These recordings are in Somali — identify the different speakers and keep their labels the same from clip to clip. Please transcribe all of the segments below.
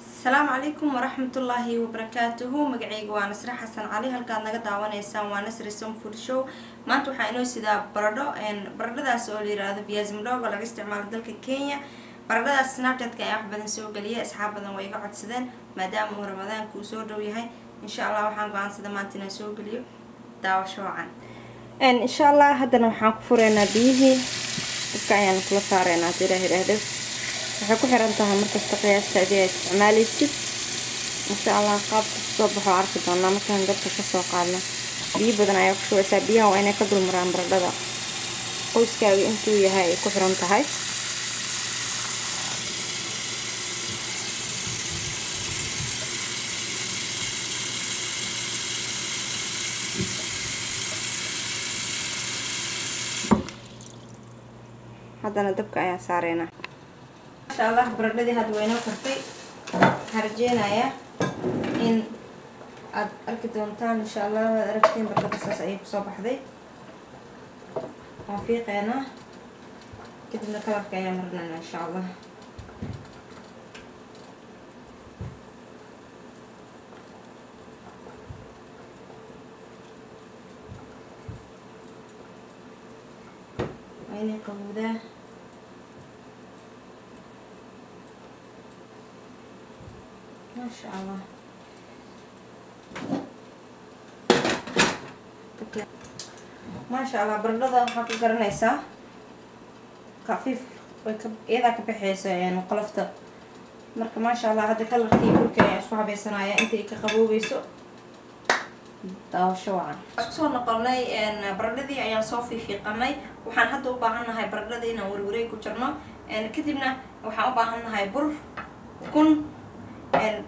Speaker 1: Asalaamu calaykum waraxmatullaahi wabarakaatuhu. Magacayga waa Nasre Xasan Cali, halkaad naga daawanaysaan waa Nasri Som Food Show. Maanta waxaa inoo sidaa baradho, baradhadaas oo la yiraahdo viazi mdogo, laga isticmaalo dalka Kenya. Baradhadaas Snapchatka ayaa wax badan soo geliya, asxaab badan way iga codsadeen maadaama uu Ramadaanka uu soo dhow yahay. Insha Allah waxaan go-aansada maanta inaan soo geliyo. Daawasho wacan insha Allah. Haddana waxaan ku fureynaa biyihii, dabka ayaan kula saareynaa hadii Ilaah yiraahdo. Waxay ku xiran tahay markasta qiyaasta adii aad isticmaaleysid. Insha Allah qaabka kusoo baxo arki doonaa markaan dabka kasoo qaadno. Biyo badan ayaa ku shubaysaa, biyaha waa inay ka dulmaraan baradhada. Qoyskaaga intuu yahay ay ku xiran tahay. Haddana dabka ayaan saareynaa insha Allah. Baradhadii hadda waa inoo kartay. Waxaan rajeynayaa in aad arki doontaan insha Allah. Waad aragtiin, baradhada saas ayay kusoo baxday. Waan fiiqeynaa, kadibna kalarka ayaan marinaynaa insha Allah. Waa inay qabowdaa. Maasha Allah, maasha Allah. Baradhada waxaa ku garanaysaa khafiif way ka iyadaa ka baxeysa qolofta. Marka maasha Allah, hadda kalarkii burka ayaan isku habaysanaya intay ka qaboobeyso. Daawasho wacan. Isku soo noqonay, baradhadii ayaan soo fiifiiqanay. Waxaan hadda u baahan nahay baradhada inaan warwareeg ku jarno. Kadibna waxaan u baahan nahay bur, ukun.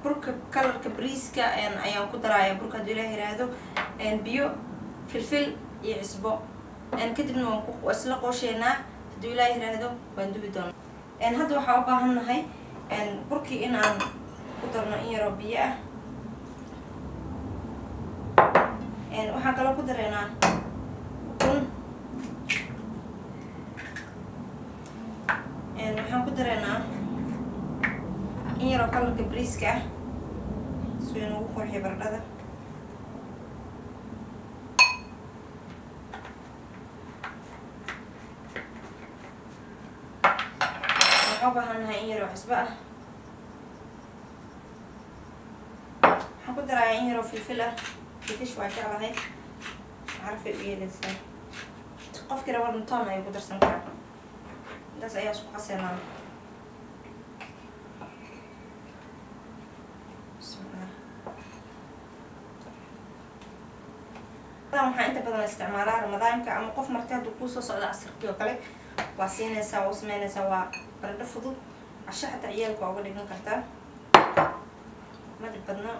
Speaker 1: Burka kalarka bariiska ayaan ku daraya burka hadduu Ilaah yiraahdo, biyo, filfil iyo cisbo. Kadibna waan isla qoosheynaa hadduu Ilaah yiraahdo, waan dubi doonaa. Hadda waxaan u baahan nahay burkii in aan ku darno in yaroo biyo ah. Waxaan kaloo ku dareynaa ukun, waxaan ku dareynaa in yaroo kalarka bariiska ah si inugu qurxiyo baradhada. Waxaan u baahan nahay in yaroo cusbo ah. Waxaan ku darayaa in yaroo filfil ah. Filfish waa jeclahay, carafay u yeeleysaa. Qofkii raba toon ayuu ku darsan karaa. Intaas ayaa isku qaseynaa. Bismillah. Waxaan inta badan isticmaalaa Ramadaanka ama qof marti hadduu kuusoo socdo, casirkii oo kale waa siinaysaa, waa u sameynaysaa. Waa baradho fudud, casho xataa ciyaalka waa uga dhigan kartaa, ma dhib badno.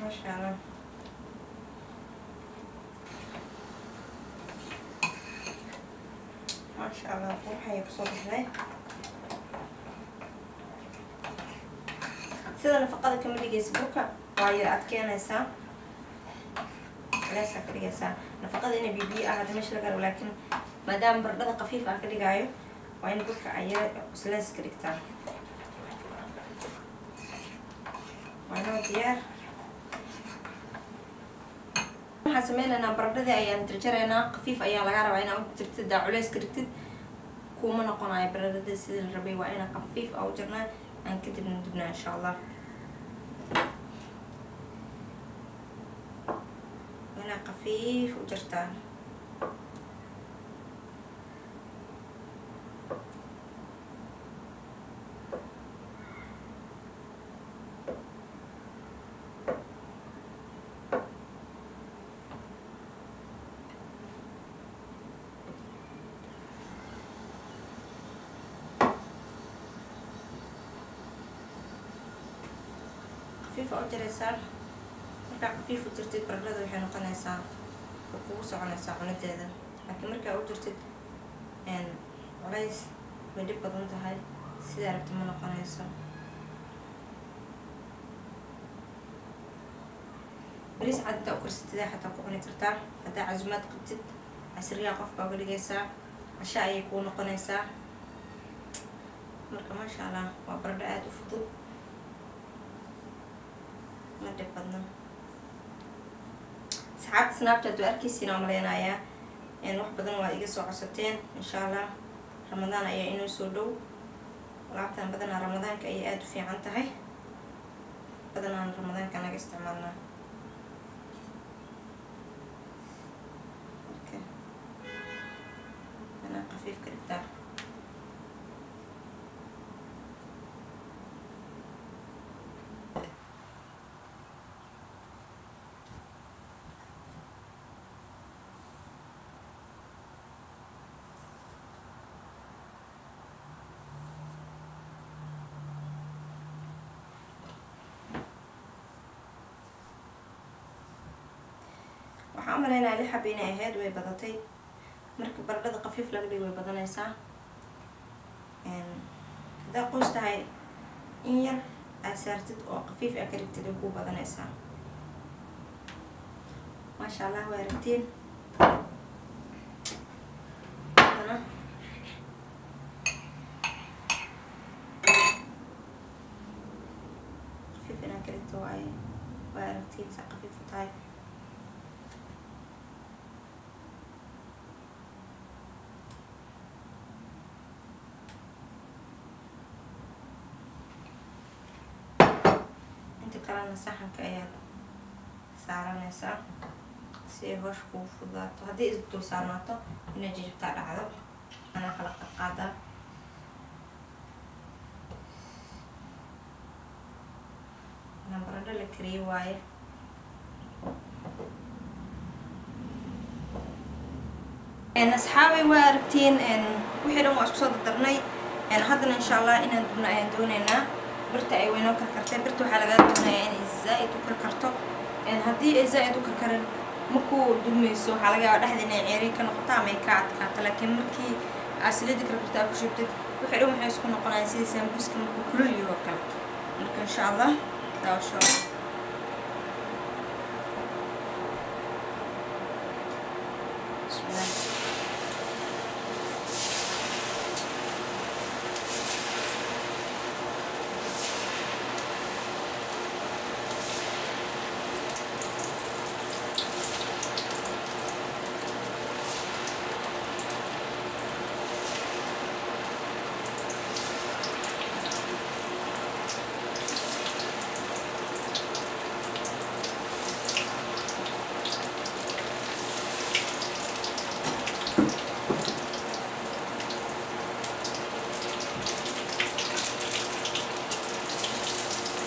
Speaker 1: Maasha Allah, maasha Allah, waxay kusoo baxday. Sida nafaqada kama dhigaysa burka, waa yar adkeynaysaa, culeysaa ka dhigaysaa. Nafaqada inay bibiyo ahaato meesha laga rabo, laakiin maadaama baradhada khafiif ah ka dhigaayo, waa in burka ay yar cusleys ka dhigtaa. Waa inoo diyaar. Waxaan sameynaynaa baradhadii ayaan jarjaraynaa. Khafiif ayaa laga rabaa inaa u jirtid. Daa culeys ka dhigtid, kuma noqonayo baradhada sidii la rabay. Waa inaa khafiif ah u jarnaa, aan kadibna dubnaa insha Allah. Waa inaa khafiif u jartaa. Khafiifa u jaraysaa. Markaa khafiif u jirtid, baradhada waxay noqonaysaa way kugu soconaysaa cunadeeda, laakiin markaa u jirtid culays way dhib badan tahay, sidaa rabta ma noqonayso. Bariis cad intaa u karsatid xataa ku cuni kartaa. Haddaa casumaad qabtid, casriyaa qof baa uga dhigaysaa. Casho ayay kuu noqonaysaa. Marka maasha Allah waa baradho aada u fudud, ma dhib badna. Asxaabta Snapchat waa arkaysiin oo maleynayaa, wax badan waa iga soo codsateen. Insha Allah Ramadaan ayaa inoo soo dhow. Alaabtan badanaa Ramadaanka ayay aada u fiican tahay, badanaan Ramadaanka naga isticmaalnaa. Marka anaa khafiif ka dhigtaa. Waxaan u maleynayaa 6 xabo inay ahayd, way badatay. Marka baradhada khafiif laga dhigo way badanaysaa. Haddaa qoys tahay in yar aad saartid oo khafiif aa ka dhigtid way kuu badanaysaa. Maasha Allah waa aragtiin. Haddana khafiif inaad ka dhigto waaye, waa aragtiin saa khafiif u tahay. Inta kalena saxanka ayaad saaranaysaa si ay howsha kugu fududaato. Haddii is dul saarnaato inay jijibtaa dhacdo, anaa kala qadqaadaa. Inaan baradho la kariyo waaye. Asxaabay waa aragtiin wixii dhan waa isku soo dardarnay. Haddana insha Allah inaan dubno ayaan doonaynaa. Birta ay weynoo karkartay. Birta waxaa lagaa doonayaa inay zaa-id u karkarto. Haddii ay zaa-id u karkarin markuu dubmayso waxaa laga yaabaa dhexda inay ceeriin ka noqoto ama ay ka adkaato. Laakiin markii aad saliidda karkarto aad ku shubtid, wixii dhan waxay isku noqonayaan sidii sambuuska markuu kulul yaho oo kale. Marka insha Allah daawasho. Bismillah.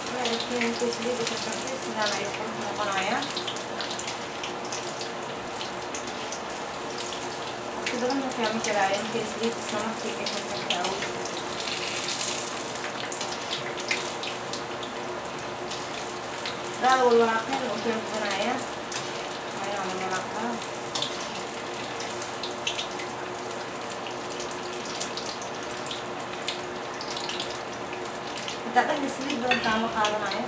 Speaker 1: Markay saliidda karkartay sidaan ayuu qurux noqonayaa. Waqti badan markaa ma jaraayo markay saliidda isla markii ay karkartay awood. Hadaada walwalaaqeen uu kala gubanayaa, waa inaa walwalaaqdaa. Hataa dhexda saliid badan kaama qaadanayo.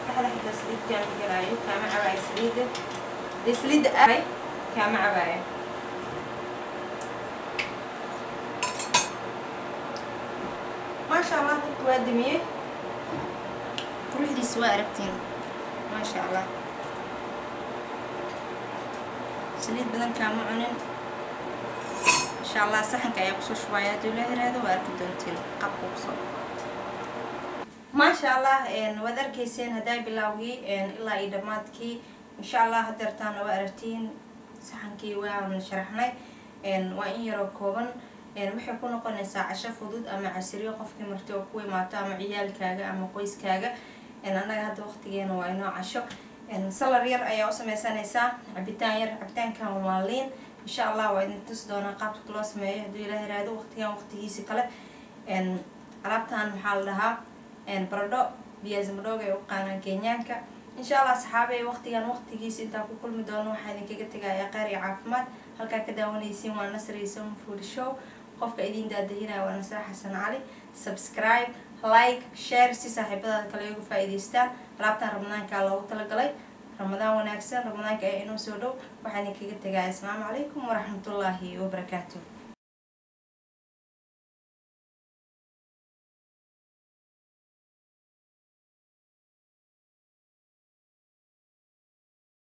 Speaker 1: Dhexda xitaa saliid kaama gelaayo, kaama cabaayo saliidda. Dee saliidda aay kaama cabaayo. Maasha Allah dabka waa damiyey, quruxdiisa waa aragtiin. Maasha Allah saliid badan kaama cunin. Insha Allah saxanka ayaa kusoo shubaya haddii loo yiraahdo, waa arki doontiin qabka kusoo. Maasha Allah waad arkayseen haddaa bilowgii ilaa iyo dhammaadkii. Insha Allah hadeertaana waa aragtiin saxankii waan sharaxnay. Waa in yaroo kooban, waxay ku noqonaysaa casho fudud ama casiriyo qofkii marti oo ku imaato ama ciyaalkaaga ama qoyskaaga. Annaga hadda waqtigeena waa inoo casho. Salar yar ayaa u sameysanaysaa, cabitaan yar. Cabitaankan waa liin. Insha Allah waa idin tusi doonaa qaabka loo sameeyo hadduu Ilaah yiraahdo waqtigan waqtigiisi kale. Alaabtan waxaa la dhahaa baradho viazi mdogo ay u qaanaan Kenyaanka. Insha Allah asxaabey waqtigan waqtigiisa intaan ku kulmi doono waxaan idinkaga tegayaa kheyr iyo caafimaad. Halkaa ka daawanaysiin waa Nasri Som Food Show. Qofka idin daadahinaya waa Nasra Xasan Cali. Subscribe, Like, share si saaxiibadaada kale uga faa'iidaystaan. Alaabtan Ramadaankaa loogu talagalay. Ramadaan wanaagsan, Ramadaanka ayaa inoo soo dhow. Waxaan idinkaga tegaa asalaamu calaykum waraxmatullaahi wabarakaatu.